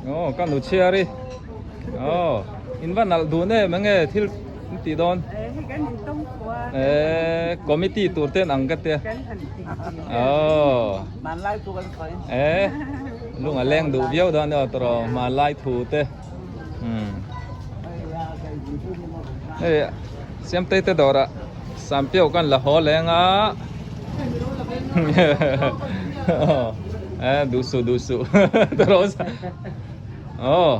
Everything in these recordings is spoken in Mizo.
Aw ka nu chhiar i aw in va nalh dun em enge thil in tih dawn eh committee tur ten ang ka tia aw eh lung a leng duh viau dawn ania tawrh aw hmanlai thu te umm hei Siamtei te dawrah Sampiau kan la haw leng a eh duh suh duh suh tawrh aw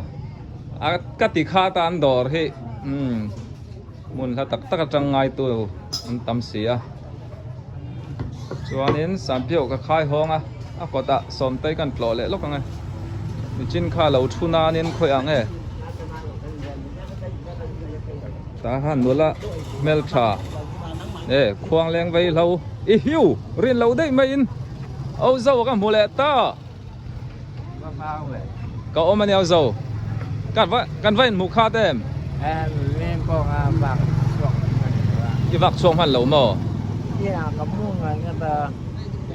a ka ti kha ta an dawr hi umm hmun hla tak tak atang ngai tu an tam si a chuanin Sampiau ka khai hawng a a kawtah Sawmtei kan tlawh leh lawk ang e nichin kha lo thu nanin khawiah ang e. Tah khan nula hmeltha e khuang leng vei hlo i hiu rin loh daih maiin au zo ka hmu leh ta ka awm ania au zo kan va kan va inhmuh khat em i vak chhuak hman lo maw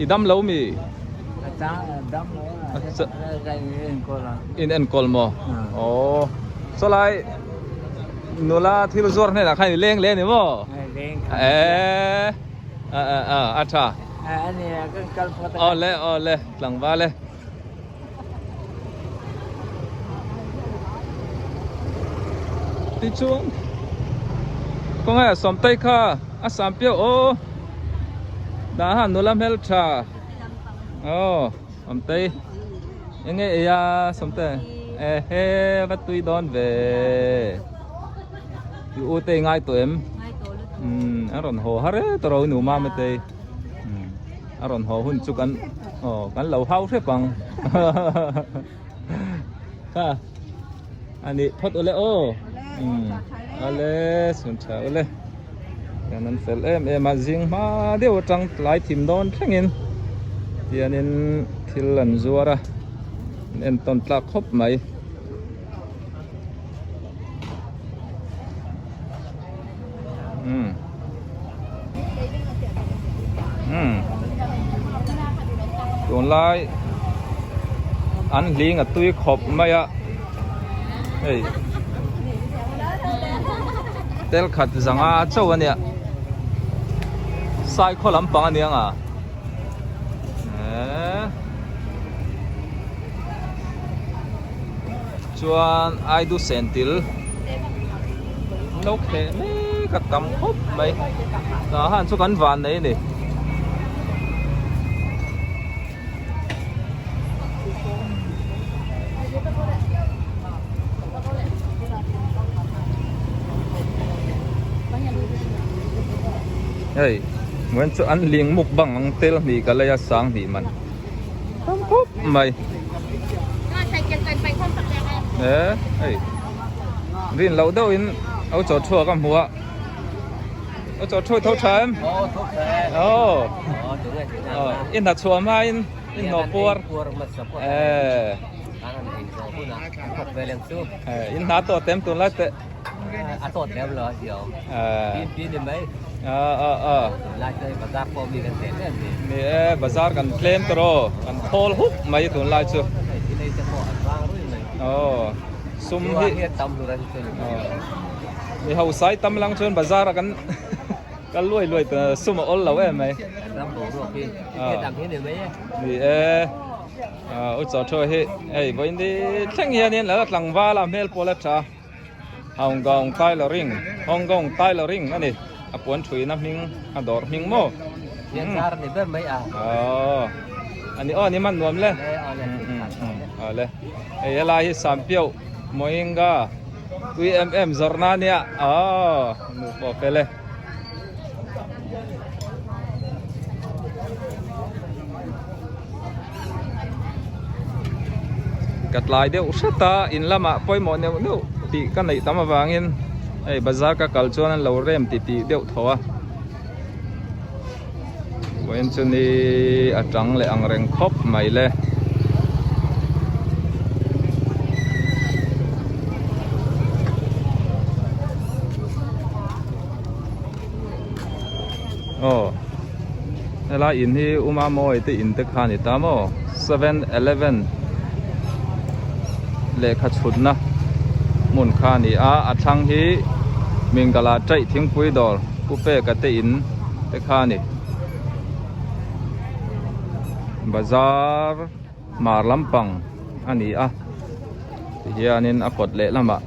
i dam lo mi in enkawl maw aw sawlai Nula thil zuar hnenah khan i leng leh a ni maw? Eee a tha. Awle awle tlangval e. Tichuan kawng a sawmtei kha a sam piau aw dah han nula hmeltha aw sawmtei. Enge ei a sawmte ehe va tui dawn ve i u te i ngai tawh em umm a rawn haw har e tawh ro nu mama te umm a rawn haw hun chu kan aw kan lo hau hrep ang kha ani phawt ule aw umm ale chhun tha ule hian an fel em em a zing hma deuh atang tlai thim dawn thlengin tianin thil an zuar a an entawn tlak khawp mai. Tunlai an hling a tui khawp mai a hei tel khat zanga chauh a nia sai khaw lampang a nia nga eee chuan aidu sentil lo kheh mek a tam khawp mai tah han chu kan van nei a ni. Hei muen chu an ling muk bang ang tel hnih ka lei a sang hnih man tam khawp mai e hei rin loh deuh in au chaw chhuak a hmu a. Aw chaw thui tho tha em? Aw tho tha e. Aw. Aw tu nge ti na. In hna chhuah hma in in hnawh puar. Puar hmasa pawh. Eh. Kan han ei zawh hun a thawk ve leng chu. Eh in hna tawh tem tun lai teh. A tawt lem lo a ziaw. Eh. Pin pin ni mai. A a a. Tun lai chu hei bazar pawh mi kan tlem em ni. Ni e bazar kan tlem tawh aw kan thawl huk mai tun lai chu. Hei thil ei te pawh an vang rui mai. Aw sum hi. Hi tam hlur an chu ni mai. Mi hausa i tam lang chuan bazar ah kan kal luai luai ta sum a awl lo em mai. Ram boruak hi ticket ang hi ni mai e. Ni e. U chaw thaw hi hei vawiin ni thleng hianin la tlangval a hmel pawh la tha. Hong Kong Tailoring Hong Kong Tailoring a ni. A puan thuina hming a dawr hming maw. Hian zar ni ber mai a. Aw. Ani aw ni man nuam le. Awle. Hei helai hi Sampiau Mohinga Tui em em zawrh na nia aww nu pawh fel e. Ka tlai deuh hret a in lamah pawimawh neuh neuh tih ka neih tam avangin hei bazar ka kal chuan an lo rem ti tih deuh tho a. Vawiin chu ni a tang leh ang reng khawp mai le. Aw helai in hi Uma Mawi te in te kha a ni ta maw 7 11. lehkha chhutna hmun kha a ni a a thlang hi Mingala chaih thingpui dawr Pu Peka te in te kha a ni. Bazar hmar lampang a ni a tihianin a kawt leh lamah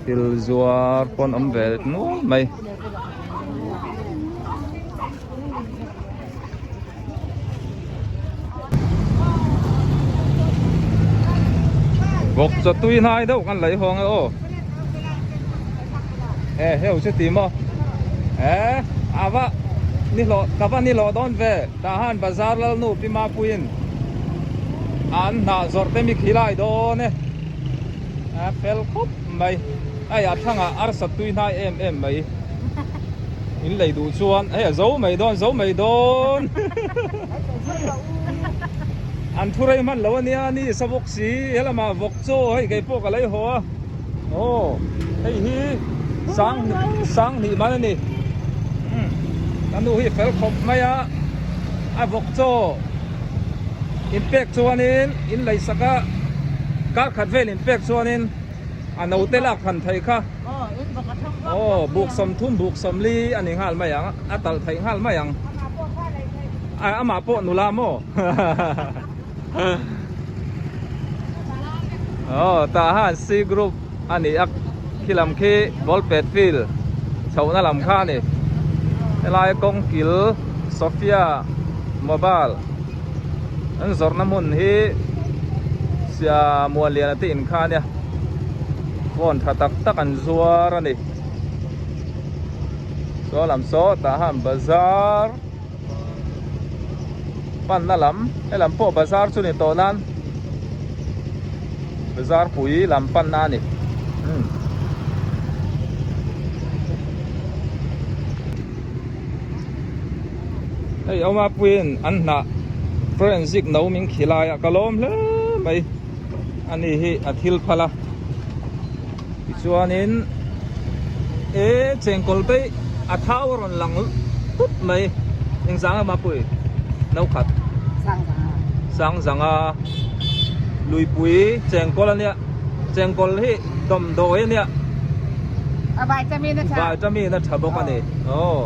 thil zuar pawn awm ve nual mai. Vawk chaw tui hnai deuh kan lei hawng e aw e heu chu ti maw e ava ni hlawh ka va ni hlawh dawn ve tah han bazar lal nu pi mapuiin an hnah zawrh te mi khilai dawn e a fel khawp mai hei a thlangah arsa tui hnai em em mai. In lei duh chuan hei a zo mai dawn zo mai dawn an thu rei hman lo ania ni sa bawk si helamah vawk chaw hei kei pawh ka lei haw a aw hei hi sang sang hnih man ani ka nu hi fel khawp mai a a vawk chaw in pek chuanin in lei sak a kar khat vel in pek chuanin a naute lak han thei kha. Aw buk 30 buk 40 a ni nghal mai ang a talh theih nghal mai ang amah pawh nula maw aw tah han C group a ni a khi lam khi ball pet field chhohna lam kha a ni helai kawng kil Sophia mobile an zawrhna hmun hi sia Muanliana te in kha a nia. Phone tha tak tak an zuar a ni. Saw lam saw tah han bazar panna lam helam pawh bazar chu ni tawh nan bazar pui lam panna a ni. Umm. Hei awma puiin an hnah forensic no min khilai a ka lawm hle mai. Ani hi a thil phal a tichuanin e chengkawl te a thau a rawn lang tut mai engzang emaw pui no khat sangzanga luipui chengkawl ania chengkawl hi dawmdawi ania vitamin a tha bawk ani aw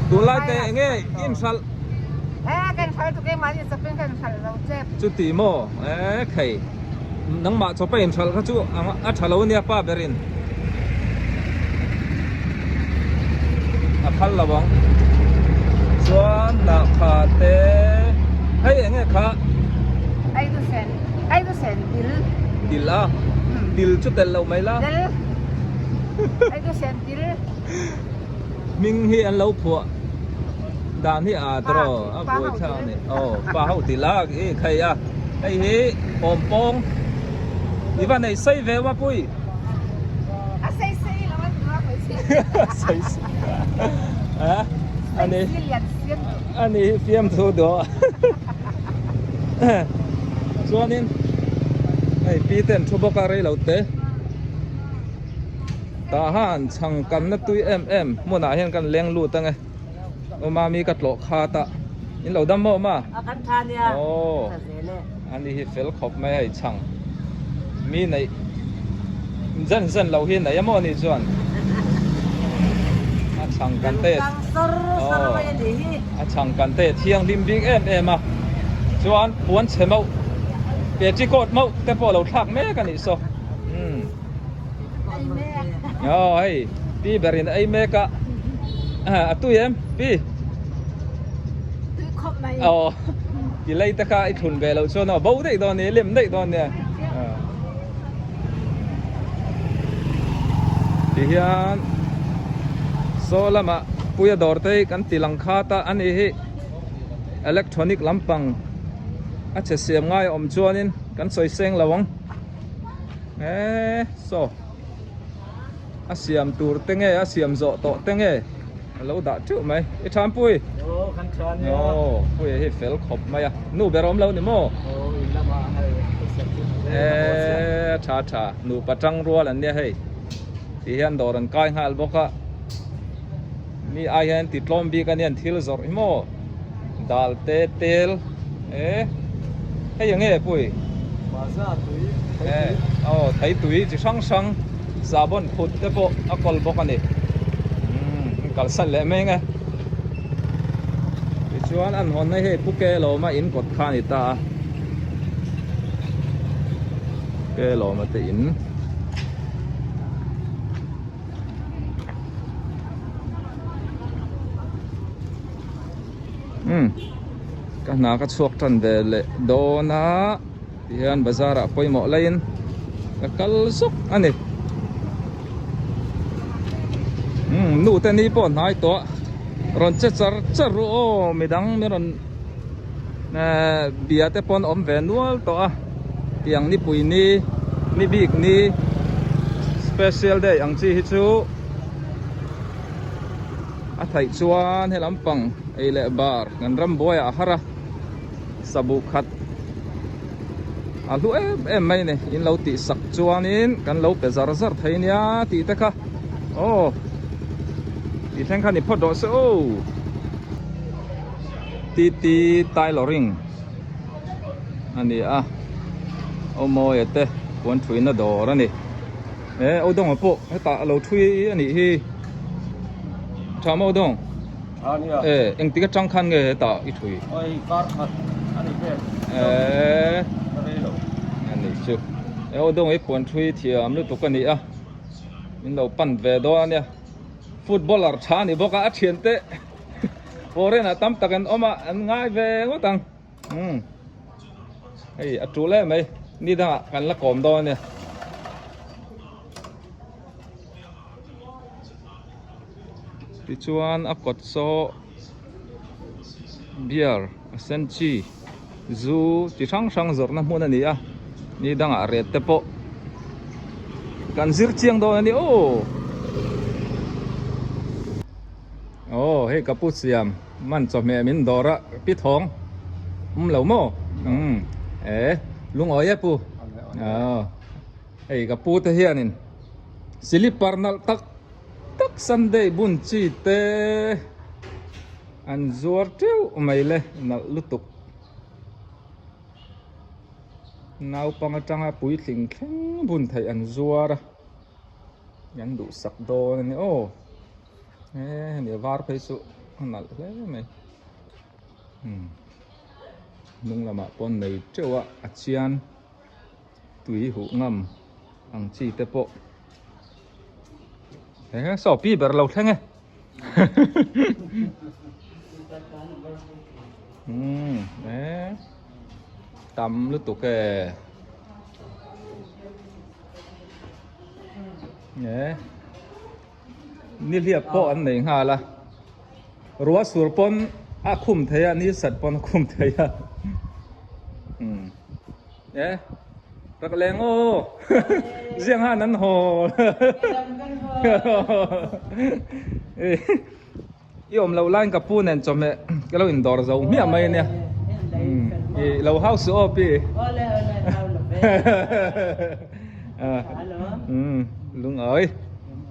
tunlai te enge inhralh. Chuti maw? E khei nangmah chawpa inhralh kha chu a tha lo ania pa berin a phal lo ang. Chuan lahkha te hei eng nge kha? Aidusen Aidusen til. Til a? Til chu tel lo mai la. Tel Aidusen til. Hming hi an lo phuah dan hi a tawh a buai thlak a ni aw pa ho ti lak i khai a hei hi awm pawng i va nei sei ve ma pui a sei sei lo a tura mai si sei sei a ani ani hi fiam thu do chuanin hei pi ten thu bawk a rei lo te. Tah han chhang kanna tui em em hmunah hian kan leng lut ange aw mami ka tlawh khat a in lo dam maw ma a kan tha nia aw ani hi fel khawp mai hei chhang mi neih zen zen lo hi nei emaw ni chuan a chhang kan te aw a chhang kan te thianghlim bik em em a chuan puan chhe mauh petticoat mauh te pawh lo thlak mek a nih saw umm. Aw hei pi berin a ei mek a a tui em pi tui khawp mai aw ti lei te kha i thlun ve loh chuan aw bo daih dawn nia lem daih dawn nia ti hian saw lamah puia dawr te hi kan ti lang khat a ani hi electronic lampang a che siam ngai a awm chuanin kan sawi seng lo ang. Eee saw a siam tur te nge a siam zawh tawh te nge a lo dah teuh mai i than pui aw kan tha nia aw pui hi fel khawp mai a nu ber awm lo ni maw aw in lamah hei eee tha tha nupa tang rual an nia hei ti hian dawr an kai nghal bawk a mi ai hian ti tlawm bik a nia an thil zawrh hi maw dal te tel e. Hei eng nge pui? Baza tui, thei tui. Aw, thei tui chi hrang hrang sahbawn phut te pawh a kawl bawk a ni. Umm, kalsan leh mai nge. Tichuan an hawnna hi hei Pu Kelawma in kawt kha a ni ta a. Kelawma te in. Umm ka hna ka chhuak tan ve leh dawn a tihian bazar ah pawimawh laiin ka kal zawk a ni umm nu te ni pawh hnai tawh rawn che char char ru aw midang min rawn ehh bia te pawn awm ve nual tawh a tiang nipui ni ni bik ni special day ang chi hi chu. A theih chuan he lampang ei leh bar kan ram buaiah a har a, sabuh khat a hlu em em mai a ni. In lo tih sak chuanin kan lo pe zar zar thei nia tih te kha aw tih thleng kha ni phawt rawh se aw. TT Tailoring a ni a, aw mawia te puan thuina dawr a ni. E aw dawnga pawh hetah a lo thui a nih hi. Tha maw dawng? Tha nia. E engtik atang khan nge hetah i thui? Oi kar khat a ni vel. E Ka rei lo. A nih chu. E aw dawng i puan thui thiam lutuk a ni a. Min lo pan ve dawn a nia. Footballer tha a ni bawk a, a thiante foreign ah tam tak an awm a, an ngai ve ngawt ang. Umm hei a tul em mai ni dangah kan la kawm dawn a nia. Tichuan a kawt saw beer a sen chi zu chi hrang hrang zawrhna hmun a ni a ni dangah ret te pawh kan zir chiang dawn a ni aw. Aw hei ka pu siam man chawhmeh min dawr a pi thawng awm lo maw umm e lungawi e pu aw hei ka pu te hianin silipar nalh tak tak sunday bun chi te an zuar teuh mai le nalh lutuk naupang atanga puitling thleng bun theih an zuar a an duhsak dawn a ni aw. He hemi a var phei chu a nalh hle mai umm hnung lamah pawh nei teuh a a chian tui huh ngam ang chi te pawh he saw pi ber lo thleng e umm e tam lutuk e. E nihliap pawh an nei nghal a ruah sur pawn a khum thei a ni sat pawn a khum thei a umm e rak leng aw ziang han an haw i awm loh laiin ka pu nen chawhmeh ka lo indawr zo hmiah mai ania umm i lo hau suh aw pi umm lungawi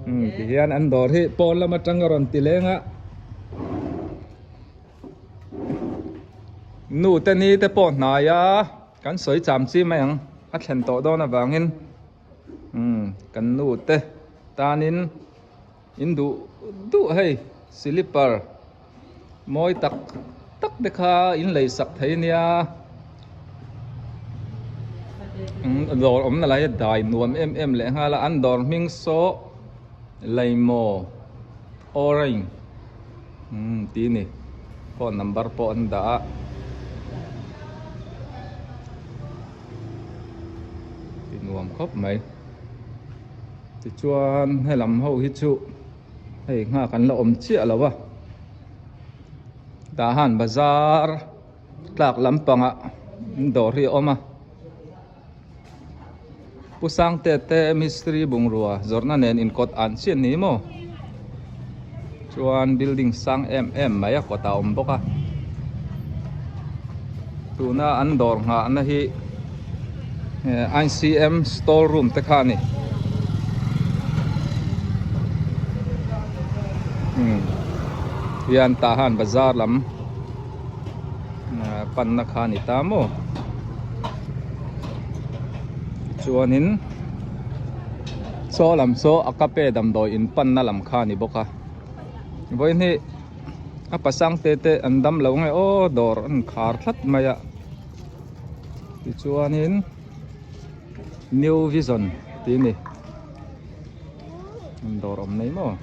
umm tihian an dawr hi pawn lam atang a rawn ti leng a nu te ni te pawh hnai a kan sawi cham chi mai ang a thlen tawh dawn avangin umm kan nu te tanin. In duh duh hei silipar mawi tak tak te kha in lei sak thei nia dawr awmna lai a dai nuam em em leh nghal a an dawr hming saw Leimaw Orange umm tih a ni phone number pawh an dah a ti nuam khawp mai. Tichuan helam ho hi chu hei nghak an la awm chiah lo a, tah han bazar tlak lampangah dawr hi a awm a, Pu Sangte te mistiri bungrua zawrhna nen inkawt an chiah ni maw? Chuan building sang em em mai a kawtah a awm bawk a, tuna an dawr nghahna hi I_C_M store room te kha a ni umm hian tah han bazar lam panna kha a ni ta maw. Tichuanin saw lam saw a kape damdawi in panna lam kha a ni bawk a vawiin hi a pasang te te an dam lo nge aw dawr an khar tlat mai a tichuanin new vision tih a ni dawr awm nei maw.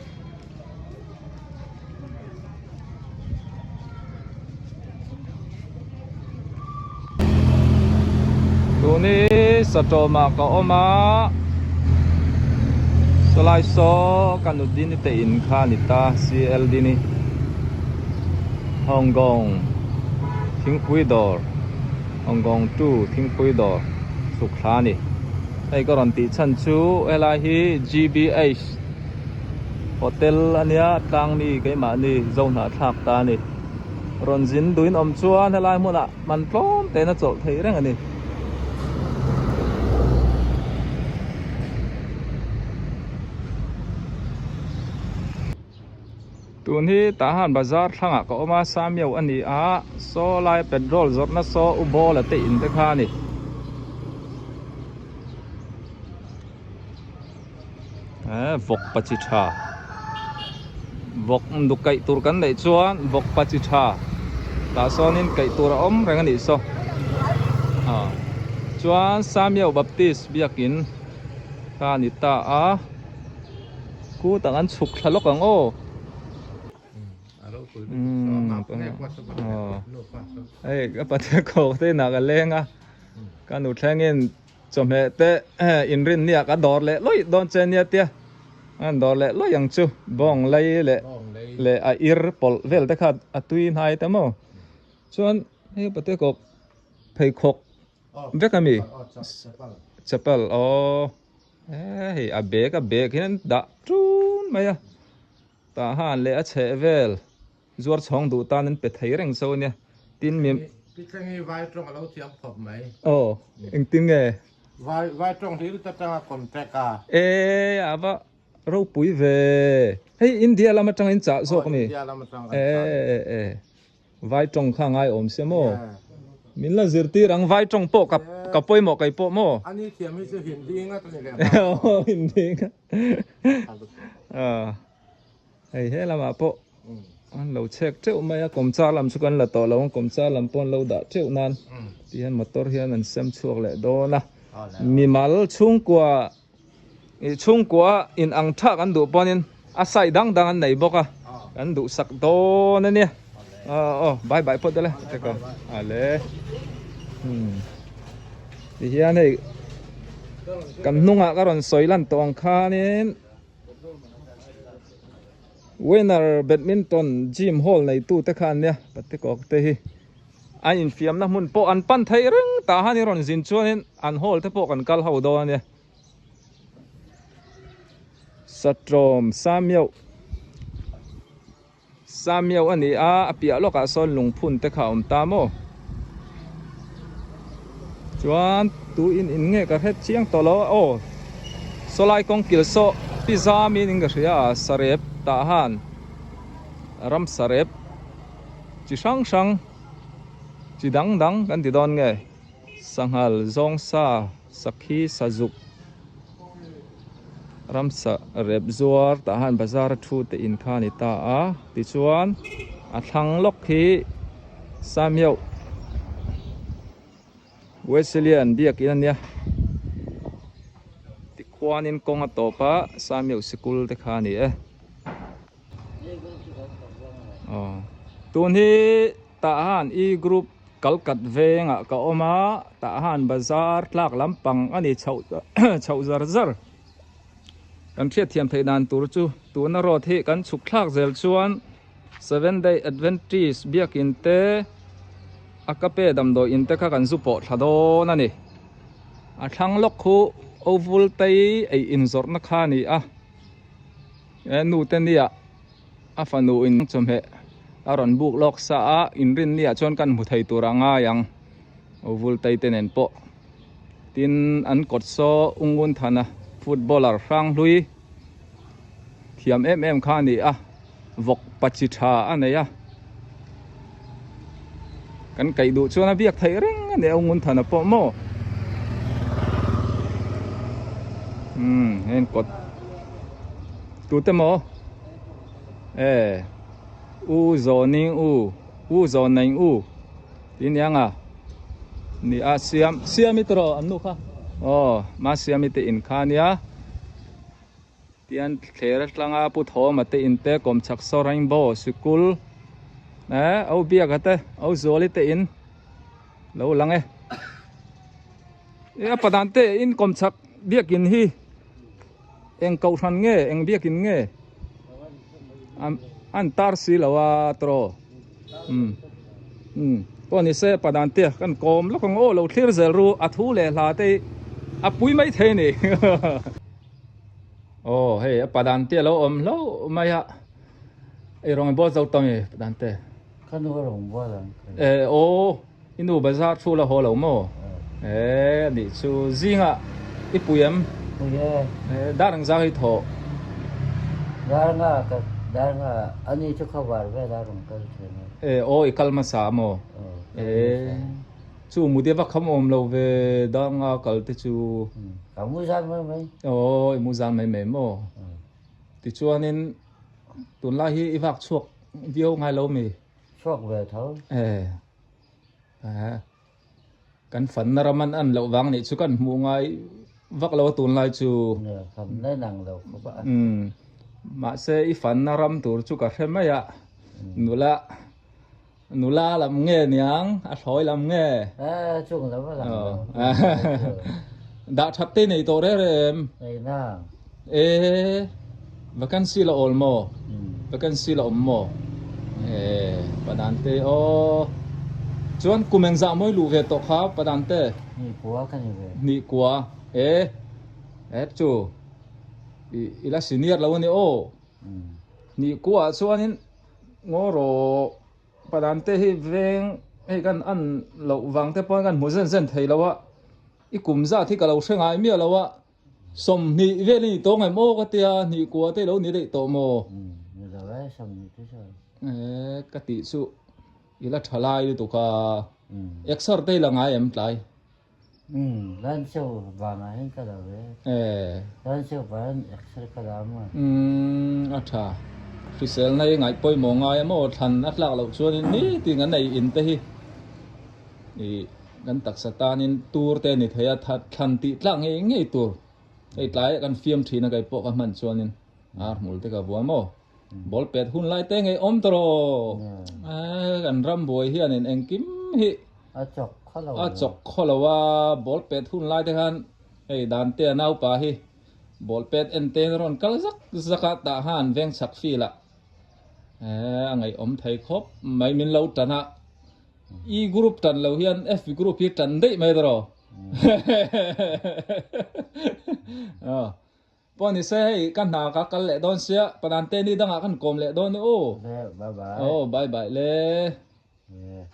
Tuni satawmah ka awm a sawlai saw ka nu dini te in kha a ni ta cl dini Hong Kong thingpui dawr Hong Kong 2 thingpui dawr chhuk thla a ni hei ka rawn tih chhan chu helai hi G_B_H. Hotel ania tlangmi keimahni zo hnahthlak ta a ni. Rawn zin duin awm chuan helai hmunah man tlawm tein a chawlh thei reng a ni. Tun hi Tahan bazar thlangah ka awm a, Samiau a ni a, saw lai petrol zawrhna saw U Bawla te in te kha a ni. Eh vawk pa chi tha vawk duk kaih tur kan neih chuan vawk pa chi tha tah sawnin kaih tur a awm reng a nih saw ah chuan Samuel Baptist biakin kha a ni ta a khutah an chhuk thla lawk ang aw. Hei ka pathia khawk te inah ka leng a ka nu thlengin Chawhmeh te inrin nia ka dawr leh lawih dawn che nia tia an dawr leh lawih ang chu bawng lei leh leh a ir pawlh vel te kha a tui hnai te maw chuan hei pate kawk pheikhawk vek ami chapal aw hei a bag a bag hian dah tun mai a tah han leh a chheh vel. Zuar chhawng duh tan an pe thei reng so ania tin mi. Pi thleng hi vai tawng a lo thiam khawp mai. Aw engtin nge? Vai vai tawng hlir ta tanga contact a. E a va ropui ve. Hei India lam atang in chah zawk ami? India lam atang kan chah. E e vai tawng kha ngai awm sia maw? Min la zirtir ang vai tawng pawh ka ka pawimawh kei pawh maw? Ani thiam hi chu Hindi ngat a ni leh. Aw Hindi ngat. Hei he lamah pawh an lo chhek teuh mai a kawmchar lam chu kan la tawh lo ang kawmchar lam pawh an lo dah teuh nan ti hian motor hian an sem chhuak leh dawn a mimal chhungkua ih chhungkua in ang thak an duh pawhin a side dang dang an nei bawk a kan duhsak dawn a nia aw aw bye bye phawt ale ale ti hian hei kan hnungah ka rawn sawi lan tawh ang khanin. Winner badminton gym hall nei tu te kha an nia patikawk te hi a infiamna hmun pawh an pan thei reng tah han i rawn zin chuanin an hall te pawh kan kal ho dawn a nia Satrawm Samiau Samiau a ni a a piah lawkah sawn lungphun te kha a awm ta maw chuan tu in in nge ka hre chiang tawh lo a aw sawlai kawng kil saw pi zam in ka hria a sarep tah han ram sarep chi hrang hrang chi dang dang kan ti dawn nge sanghal zawng sa sakhi sazuk Ramsa rep zuar tah hian bazar a thu te in kha a ni ta a tichuan a thlang lawk hi Samiau Wesleyan biakin a nia tikhuanin kawng a tawp a Samiau sikul te kha a ni e. Aw tun hi tah han e group kalkat vengah ka awm a tah han bazar tlak lampang a ni chhoh chhoh zar zar kan hriat thiam theih dan tur chu tuna road hi kan chhuk thlak zel chuan seven day adventist biakin te a kape damdawi in te kha kan zu pawh thla dawn a ni a thlang lawk khu ovul tei ei inzawrhna kha a ni a. He nu te nia a fanu in chawhmeh a rawn buk lawk sa a inrin niah chuan kan hmu thei tur a ngai ang ovul tei te nen pawh tin an kawt saw ungun thana footballer hrang hlui thiam em em kha a ni a vawk pa chi tha a nei a kan kaih duh chuan a biak theih reng a ni a ungun thana pawh maw. Umm heng kawt tute maw e u zaw ning u u zaw naing u tih aniang a ni a siam siami tawh an nu kha aw mahsiami te in kha ania. Tian thler atlanga Pu Thawma te in te kawmchhak saw Rainbow sikul eh au biaka te au Zuali te in lo lang e. E a padan te in kawmchhak biakin hi eng kohhran nge eng biakin nge an tar si lo a tawh umm umm pawh ni se padan te kan kawm lawk ang aw lo thlir zel ru a thu leh hla te hi a pui maithei a ni. Aw hei a padan te a lo awm hlauh mai a ei rawng bawl zo tawng e padan te Ka nu a rawn bual ang ka e aw i nu bazar thu la haw lo maw e nih chu zingah i pui em Pui e e dar ang zau hi thaw Dar nga ka dar nga ani chu kha var vel a rawn kal thin a e aw i kal hmasa maw e Chu mute va kham awm lo ve danga kal te chu. Ka mu zan mai mai. Aw i mu zan mai mai maw. Tichuanin tunlai hi i vak chhuak viau ngai lo mi? Chhuak ve tho. Eh. Kan fanna ram an an loh vang nih chu kan hmuh ngai vak lo a tunlai chu. Fanna nang lo khawp a. Mahse i fanna ram tur chu ka hre mai a. Nula. Nula lam nge niang, a thlawi lam nge? Eh, chung lam a lang lo. Dah that te nei tawh reng reng em? Nei na. Eh, vacancy la awl maw? Vacancy la awm maw? Eh, padan te aw. Chuan kum engzah mawi luh ve tawh kha padan te? Hnih kua ka ni ve. Hnih kua. Eh, eh chu. I la senior lo a ni aw. Hnih kua ah chuanin Ngaw rawh padan te hi veng hei kan an loh vang te pawh kan hmu zen zen thei lo a i kum zat hi ka lo hre ngai miah lo a 20 vel a ni tawh ngem aw ka tia hnih kua te lo ni daih tawh maw eh ka tih chu i la tha lai lutuk a exer te i la ngai em tlai. Umm lan cheu vangah hian ka lo ve. Eh. Lan cheu vang hian exer ka la maw. Umm a tha. Hriselna hi ngaih pawimawh ngai a maw thlan a tlak loh chuanin nitin kan ei in te hi ih kan taksa tanin tur te a ni thei a thlan tih tlak ngei ngei tur hei tlai ah kan fiam thin a kei pawh ka hman chuanin ar hmul te ka vua maw. Ball pet hun lai te ngei awm tawh rawh. Kan ram buai hianin engkim hi a chawk khaw lo a chawk khaw lo a ball pet hun lai te khan hei Dante a naupa hi ball pet en te in rawn kal zak zak a tah khan veng chak fil ah a ngaihawm thei khawp mai min lo tan a E group tan lo hian F group hi tan daih mai tawh rawh. Pawh ni se hei ka hna ka kal leh dawn sia Padan te ni dangah kan kawm leh dawn ni aw. Bye bye. Aw bye bye le. Yeah.